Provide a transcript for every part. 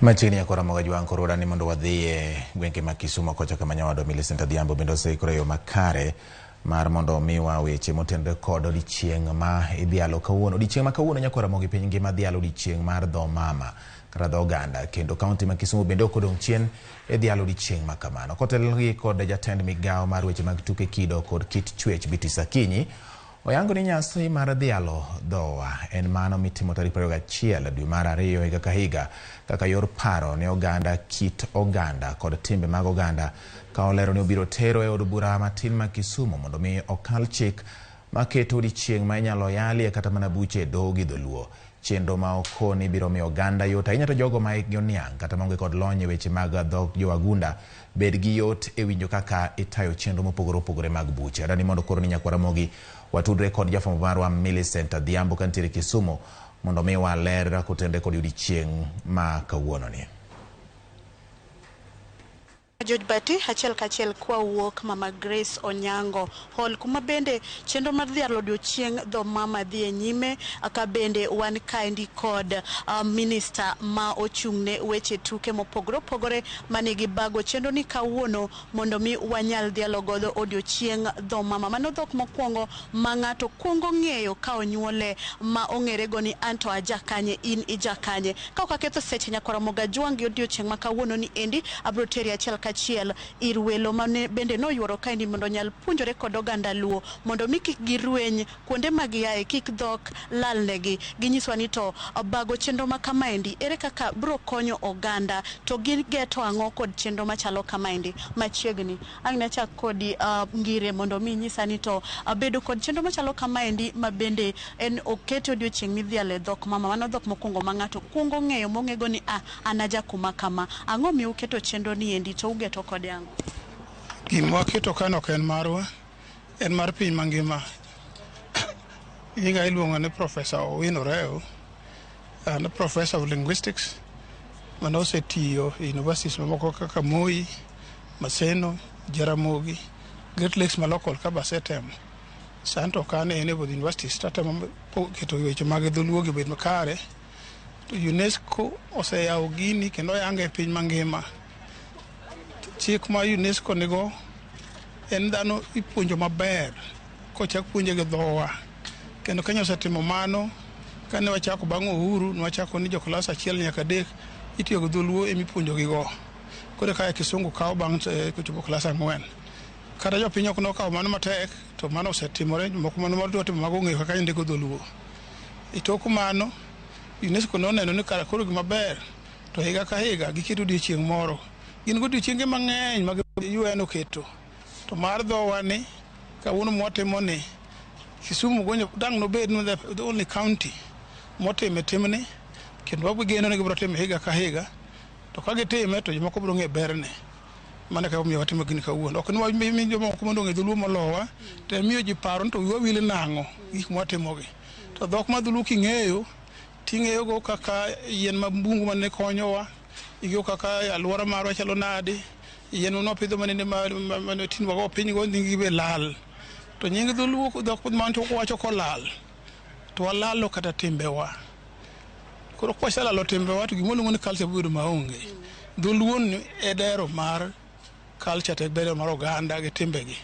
Machiegni nyakora Mogajwang' koro ni mondo wadhi e gwenge ma Kisumo kocha kama nyawadwa Millicent Adhiambo bende oseikore e yo makare mar mondo omiwa weche motenore kod odiechieng' ma idhialo kawuono. Odiechieng' ma kawuono nyakora Ramogi piny ngima dhialo odiechieng' mar dho mama kata dho oganda kendo kaunti ma Kisumu bende ok odong' chien e dhialo odiechieng' ma kamano. Kotelgi kod jatend migawo mar weche mag tuke kido kod kit chwech Beatrice Akinyi oyango ni nyasi mar dhialo dhowa en mano mitimo tarik 21 dwe mar ariyo higa ka higa kaka yor paro ne oganda kit oganda kod timbe mag oganda ka olero ni obiro tero e od bura matin ma Kisumu mondo mi okal chik maketo odiechieng' ma inyalo yalie kata mana buche e doho gi dholuo. Chenro ma okoni biro miyo oganda yot ahinya to jogo ma hikgi oniang' kata maonge kod lony e weche mag dhok jowagunda bed gi yot e winjo kaka itayo chenro mopogore opogore mag buche. Adani mondo koro ni nyakwara Ramogi watudre kod jafwambo marwa Millicent Adhiambo kantiere Kisumu mondo mi waler kotenre kod odiechieng' ma kawuono ni. George Bati achiel kachiel kwawuok Mama Grace Onyango Hall kuma bende chenro mar dhialo odiochieng' dho mama dhi e nyime ka bende wan kaendi kod minista ma ochung'ne weche tuke mopogore opogore manigi bago chenro ni kawuono mondo mi wanyal dhialo godo odiochieng' dho mama. Mano dhok mokwongo ma ng'ato kuongo ng'eyo ka onyuole ma ong'ere go ni anto aja kanye in ija kanye. Ka ok aketho seche nyakwara Mogajwang' gi odiochieng' ma kawuono ni endi abro teri achiel kachiel ir welo mane bende noyuoro kaendi mondo onyal puonjore kod oganda Luo mondo mi kik girweny kuonde ma giaye kik dhok lalnegi. Ginyiswa ni to bago chenro ma kamaendi ere kaka bro konyo oganda to gigeto ang'o kod chenro machalo kamaendi machiegni. Ang' nachak kodi Ngire mondo mi inyisa ni to bedo kod chenro machalo kamaendi ma bende en okete odiochieng' midhialo e dhok mama mano dhok mokwongo ma ng'ato kuongo ng'eyo mong'ego ni ah an aja kuma kama. Ang'o miyo uketo chenro ni endi to ugeto kode ang'o? Gima waketo kano ok en marwa, en mar piny mangima. Nyinga iluongo ni Professor Owino Reo. An Professor of Linguistics mane osetiyo e universities mamoko kaka Moi, Maseno, Jaramogi, Great Lakes ma local ka be asetemo. Sani to ok an e any of the universities tatemo keto weche mag dholuo gi obed makare. To UNESCO oseyawo gini kendo oyange e piny mangima. Chik ma UNESCO nigo en dhano ipuonjo maber kochak puonje gi dhowa. Kendo Kenya osetimo mano kane wachako bang' uhuru ne wachako ni jo klas achiel nyaka adek itiyo gi dholuo ema ipuonjo gi go. Koro kae kisungu kawo bang' kochopo klas ang'wen. Kata jopiny ok nokawo mano matek to mano osetimore jomoko mano dwa timo mago ong'eyo kaka indiko dholuo. E tok mano UNESCO noneno ni kara koro gima ber to higa ka higa giketo odiochieng' moro. Gin godiochienge mang'eny ma UN oketo. To mar dhowa ni kawuono mwatimo ni Kisumu gonyo dang' nobed the only county motime timni kendo wageno ni gibiro time higa ka higa to ka gitime to jomoko biro ng'e berne. Mano e kaka omiyo watimo gini kawuono. Ok ni wami jomoko mondo ong'e dholuo molowa, to en miyo ji paro ni to wiwa wil nang'o gik mwatimogi. To dhok mar dholuo king'eyo, ting'eyogo kaka yien ma bungu mane konyowa, ing'eyo kaka alwora marwa chalo nade, yien mane wapidho mane tinde wago piny go nying gi be lal. To nying dholuo dhok man to wacho kolal, to walalo kata timbewa. Koro kwaselalo timbewa to gima waluongo ni culture biro bedo maonge. Dholuo ni e dero mar culture to e dero mar oganda gi timbegi.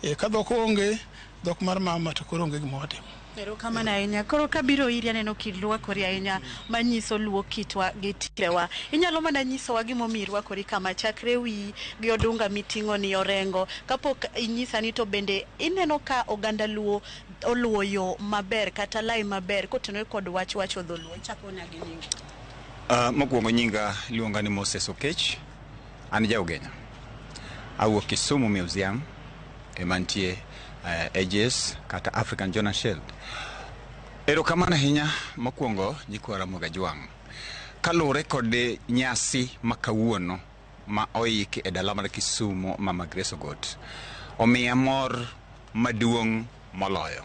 E, ka dhok onge, dhok mar mama to koro onge gima watimo. Erokamano ahinya. Koro kabiro iri aneno kirwakori ahinya manyiso luo kitwa gi timbewa. Inyalo mana nyisowa gimomiyo irwakori kama chakre wiyi gi odunga miting'o ni orengo. Kapok inyisa ni to bende ineno ka oganda luo oluwo yo maber kata lai maber kotenore kod wach wacho dholuo. Ichako na gi nyingi. Mokwongo nyinga iluonga ni Moses Okech, an ja Ugenya. Awuok Kisumu Museum ema nitie AJS kata African Journal Shield. Erokamano ahinya mokwongo nyikwa Ramogi Ajwang'. Kaluwore kod nyasi ma kawuono ma oik e dala mar Kisumu Mama Grace Ogot, omiya mor maduong' moloyo.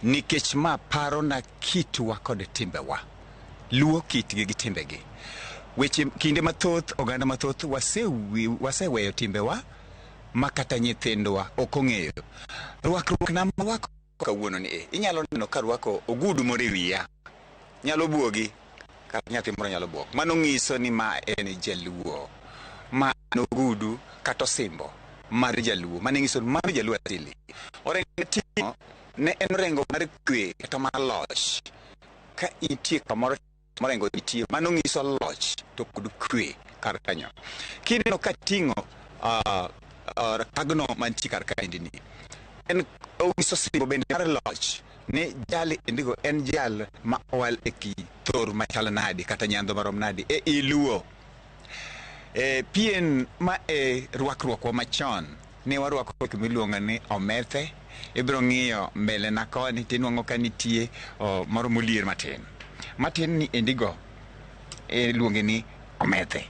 Nikech ma parona kitwa kod timbewa. Luo kitgi gi timbegi. Weche kinde mathoth oganda mathoth waseweyo timbewa ma kata nyithindwa ok ong'eyo. Rwakruok na marwako kawuono ni e, inyalo neno ka arwako ogudu moro e wiya. Nyalo buogi. Kata nyathi moro nyalo buok. Mano nyiso ni ma en jaluo. Ma en ogudu kata osimbo mar jaluo. Mano nyiso ni mano jaluo asili. Orengo ting'o ne en orengo mar kwe kata mar loch. Ka intie kamoro morengo nitie, mano nyiso loch to kod kwe kar kanyo. Kineno ka ting'o kagno mantie kar kaendi ni, en onyiso osimbo bende mar loch ni jali endigo en jal ma owal e kithor machal nadi kata nyandho marom nadi e iluo. Pien ma e rwakruokwa machon ne warwako gik miluongo ni omethe. Ibiro ng'iyo mbele na koni tinwang'o ka nitie moro molier matin. Matin ni endigo iluonge ni omethe.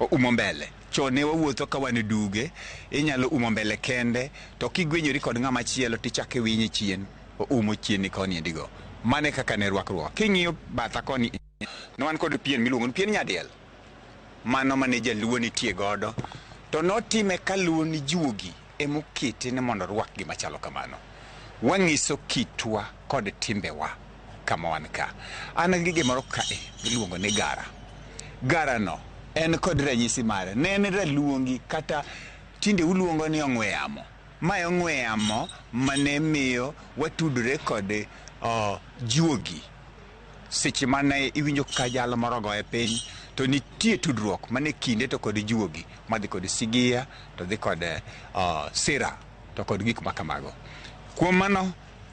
Oumo mbele. Chon ne wawuotho ka wan e duge, inyalo umo mbele kende, to kigwenyori kod ng'ama chielo tichako iwinye chien, oumo chienni koni endigo. Mano e kaka ne rwakruok. King'iyo batha koni, ne wan kod pien miluongo ni pien nyadiel. Mano mane jaluo nitie godo. To notime kaluwo ni juogi emokete ni mondo orwak gima chalo kamano. Wang'iso kitwa kod timbewa kama wan ka. An gi gimoro kae miluongo ni gara. Gara no en kod ranyisi mare. Ne en raluongi kata tinde uluongo ni ong'we yamo. Mae ong'we yamo mane miyo watudore kod juogi. Seche mane iwinjo ka jal moro ogoye piny, to nitie tudruok mane kinde to kod juogi madhi kod sigia to dhi kod sira to kod gik makamago. Kuom mano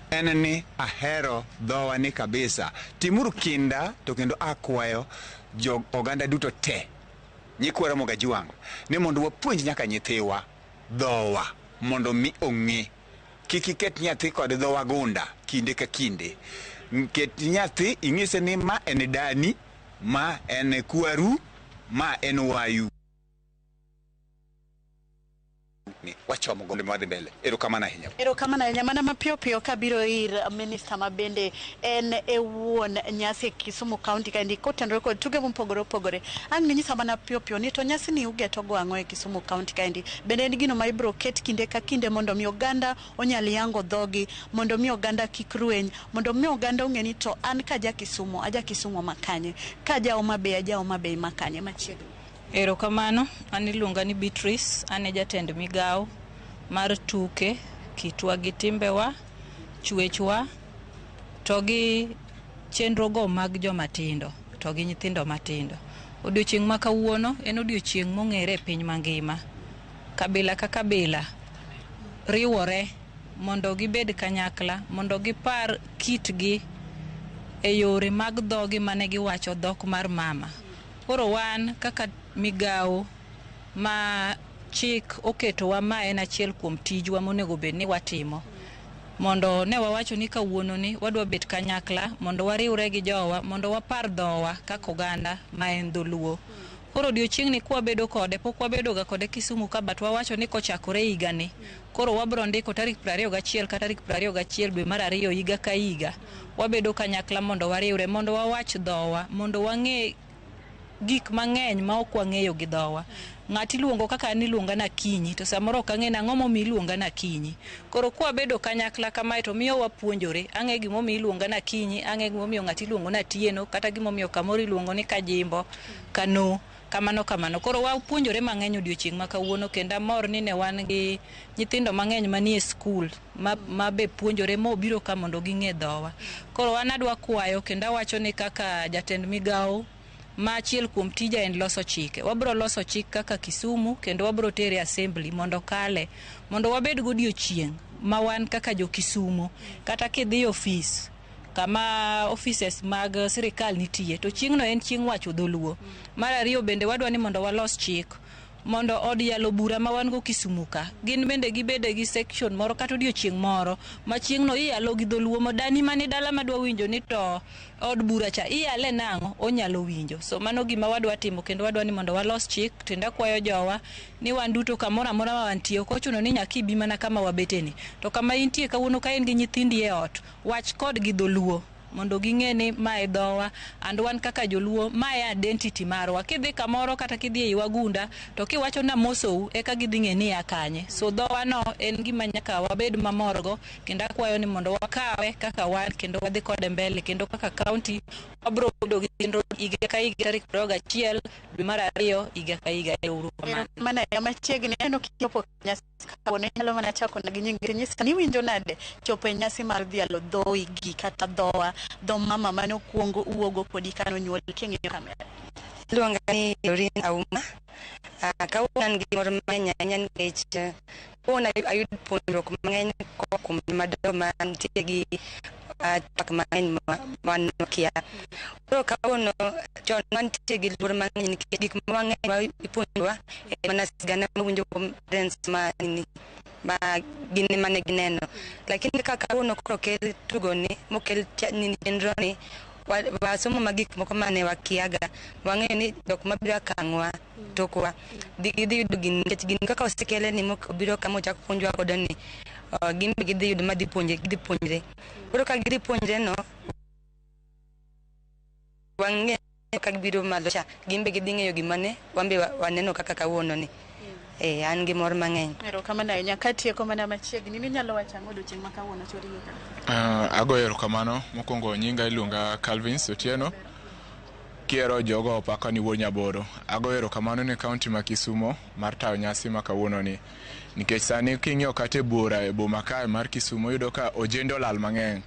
en ni ahero dhowa ni kabisa. Timuru kinda to kendo akwayo jo oganda duto te nyikwa Ramogi Ajwang' ni mondo wapuonj nyaka nyithiwa dhowa mondo mi ong'e. Kik iket nyathi kod dho wagunda kinde ka kinde. Ket nyathi ing'ise ni ma en dani, ma en kwaru, ma en wayu. Ni wachomo gonde madhi mbele. Erokamano ahinya. Erokamano ahinya. Mana mapiyo piyo kabiro ir minista ma bende en e wuon nyasi e Kisumu County kaendi kotenore kod tuke mopogore opogore. Ang' ninyisa mana piyo piyo ni to nyasi ni ugeto go ang'o e Kisumu County kaendi. Bende en gino ma ibiro ket kinde ka kinde mondo mi oganda onyal yango dhogi, mondo mi oganda kik rweny, mondo mi oganda ong'e ni to an ka ja Kisumu, aja Kisumu makanye, ka ja Homa Bay, aja Homa Bay makanye machiegni. Erokamano, an iluonga ni Beatrice, an e jatend migawo mar tuke, kitwa gi timbewa, chwechwa, to gi chenro go mag joma tindo, to gi nyithindo matindo. Odiochieng' ma kawuono en odiochieng' mong'ere e piny mangima. Kabila ka kabila riwore mondo gibed kanyakla, mondo gipar kitgi e yore mag dhogi mane giwacho dhok mar mama. Koro wan kaka migawo ma chik oketowa ma en achiel kuom tijwa monego bed ni watimo. Mondo ne wawacho ni kawuono ni wadwa bet kanyakla mondo wariwre gi jowa mondo wapar dhowa kaka oganda ma en dholuo. Koro odiochieng'ni kwabedo kode, pok wabedo ga kode Kisumu ka, but wawacho ni kochakore higani, koro wabro ndiko tarik 21 ka tarik 21 dwe mar 2 higa ka higa. Wabedo kanyakla mondo wariwre, mondo wawach dhowa, mondo wang'e gik mang'eny ma ok wang'eyo gi dhowa. Ng'ati iluongo kaka an iluonga ni Akinyi, to samoro ok ang'e ni ang'o momiyo iluonga ni Akinyi. Koro kwabedo kanyakla kamae to miyo wapuonjore. Ang'e gimomiyo iluonga ni Akinyi, ang'e gimomiyo ng'ati iluongo ni Atieno, kata gimomiyo kamoro iluongo ni Kajimbo, Kano, kamano kamano. Koro wapuonjore mang'eny odiochieng' ma kawuono, kendo amor ni ne wan gi nyithindo mang'eny manie skul ma be puonjore mobiro ka mondo ging'e dhowa. Koro an adwa kwayo kendo awacho ni kaka jatend migawo ma achiel kuom tija en loso chike. Wabro loso chik kaka Kisumu kendo wabro tere assembly mondo kale, mondo wabed godiochieng' ma wan kaka jo Kisumu, kata kidhi ofis kama offices mag sirikal nitie, to chieng'no en chieng' wacho dholuo. Mar ariyo bende wadwa ni mondo walos chik mondo od yalo bura ma wan go Kisumu ka, gin bende gibede gi section moro kata odiochieng' moro ma chieng'no iyalo gi dholuo, ma dani mani dala madwa winjo ni to od bura cha iyale nang'o, onyalo winjo. So mano gima wadwa timo kendo wadwa ni mondo walos chik. Kendo akwayo jowa ni wan duto kamoro amora ma wantie, ok ochuno ni nyaka ibi mana kama wabeteni, to kama intie kawuono ka in gi nyithindi e ot, wach kodgi dholuo. Mondo ging'e ni mae dhowa and wan kaka joluo mae identity marwa. Kidhi kamoro kata kidhi ei wagunda to kiwacho namosou eka gidhi ng'e ni ia kanye. So dhowa no en gima nyaka wabed mamorgo kendo akwayo ni mondo wakawe kaka wan kendo wadhi kode mbele kendo kaka county wabro bedo gi chenro higa ka higa tarik 21 dwe mar ariyo higa ka higa. Ero kamano. Mana machiegni aneno kichopo nyasi kawuono inyalo mana chako na gi nying nyisa ni iwinjo nade chopo e nyasi mar dhialo dhoigi kata dhowa dho mama mane okuongo wuogo kodi kane onyuoli king'iyo kamera. Iluonga ni Doreen Auma. Kawuono an gi mor mang'eny ahinya nikech kawuono ayudo puonjruok mang'eny koa kuom jomadongo mantie gi twak mang'eny ma wan wakia. Koro kawuono chon wantie gi luor mang'eny nikech gik mang'eny ma ipuonjowa en mana sigana mawinjo kuom parents ma nini ma gin ema ne gineno. Lakini kaka kawuono koro okel tugoni mokel nini chenro ni wasomo ma gik moko mane wakiaga wang'eyo ni jok mabiro akang'wa tokwa gidhi yudo gini nikech gini kaka osekele ni mobiro kama ochak puonjwa godo ni gin be gidhi yudo ma dhi puonje gidhi puonjre. Koro ka gidhi puonjre no wang'eyo ka gibiro malo cha gin be gidhi ng'eyo gima ne wan be waneno kaka kawuono ni. An gi mor mang'eny. Erokamano ahinya. Katieko mana machiegni ninyalo wacho ang'o odiochieng' ma kawuono chwori gi kaka? Agoyo erokamano mokwongo nyinga iluonga Calvins Otieno kiero jogo opaka ni wuod Nyaboro. Agoyo erokamano ne kaunti ma Kisumo mar tayo nyasi ma kawuono ni nikech sani king'iyo kata e buora e boma kae mar Kisumo iyudo ka ojende olal mang'eny.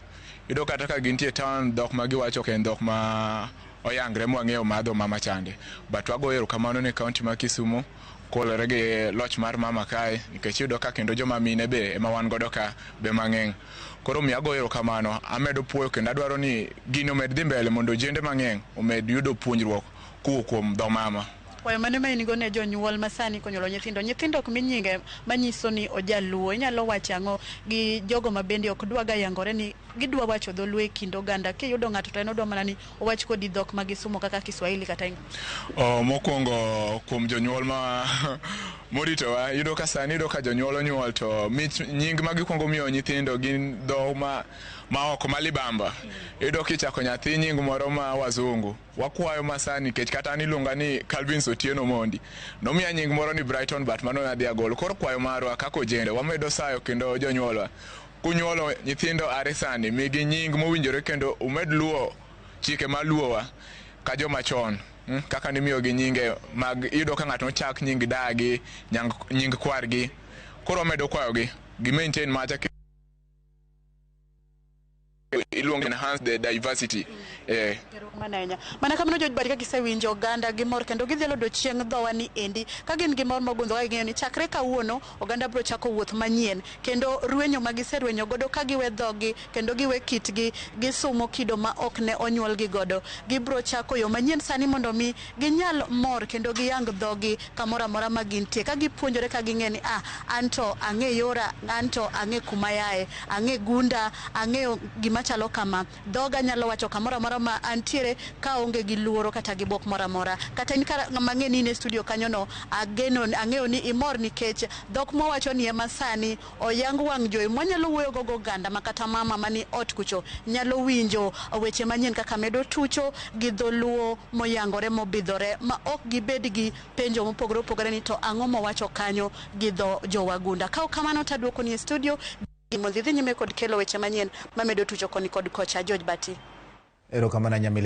Iyudo kata ka gintie e town dhok ma giwacho ok en dhok ma oyangre mwang'eyo mar dho mama chande. But wagoyo erokamano ne kaunti ma Kisumo kolore gi loch mar mama kae nikech iyudo ka kendo joma mine be ema wan godo ka be mang'eny. Koro omiyo agoyo erokamano, amedo puoyo kendo adwaro ni gini omed dhi mbele mondo ojende mang'eny omed yudo puonjruok kowuok kuom dho mama. Kwayo mane ma in go ne jonyuol ma sani konyuolo nyithindo nyithindo ok mi nyinge manyiso ni ojaluo inyalo wacho ang'o gi jogo ma bende ok dwa ga yangore ni gidwa wacho dholuo e kind oganda kiyudo ng'ato to en odwa mana ni owach kodi dhok ma gisumo kaka Kiswahili kata English. Mokwongo kuom jonyuol ma moritowa iyudo ka sani iyudo ka jonyuol onyuol to mich nying ma gikwongo miyo nyithindo gin dho ma oko ma libamba. Iyudo kichako nyathi nying moro ma wazungu. Wakwayo ma sani nikech kata an iluonga ni Calvins Otieno Mondi. Nomiya nying moro ni Brighton but mano nadhi agolo. Koro kwayo marwa kaka ojende wamedo sayo kendo jonyuolwa. Kunyuolo nyithindo are sani migi nying mowinjore kendo umed luwo chike maluowa ka joma chon. Kaka nimiyogi nyinge mag iyudo ka ng'ato nochak nying dagi, nying kwargi. Koro wamedo kwayogi gi maintain macha iluongo enhance the diversity. Erokamano ahinya. Mana kamano George ka gisewinjo oganda gi mor kendo gidhialo odiochieng' dhowa ni endi ka gin gi mor mogundho ka ging'eyo ni chakre kawuono oganda biro chako wuoth manyien kendo rwenyo ma giserwenyo godo ka giwe dhogi kendo giwe kitgi gisumo kido ma ok ne onyuolgi godo gibiro chako yo manyien sani mondo mi ginyal mor kendo giyang dhogi kamoro amora ma gintie ka gipuonjore ka ging'e ni ah anto ang'e yora anto ang'e kuma yae ang'e gunda ang'eyo gima chalo kama dhoga nyalo wacho kamoro amora ma antiere ka onge gi luoro kata gi bwok moro amora kata in kara ng'ama ng'e ni in e studio kanyono ageno ang'eyo ni imor nikech dhok mwawacho ni ema sani oyang wang' jowi mwanyalo wuoyo go goganda ma kata mama mani ot kucho nyalo winjo weche manyien kaka medo tucho gi dholuo moyangore mobidhore ma ok gibed gi penjo mopogore opogore ni to ang'o mowacho kanyo gi dho jowagunda. Ka ok kamano to aduoko ni e studio mondo idhi nyime kod kelo weche manyien mamedo tucho koni kod kocha. George Bati. Erokamano Nyamile.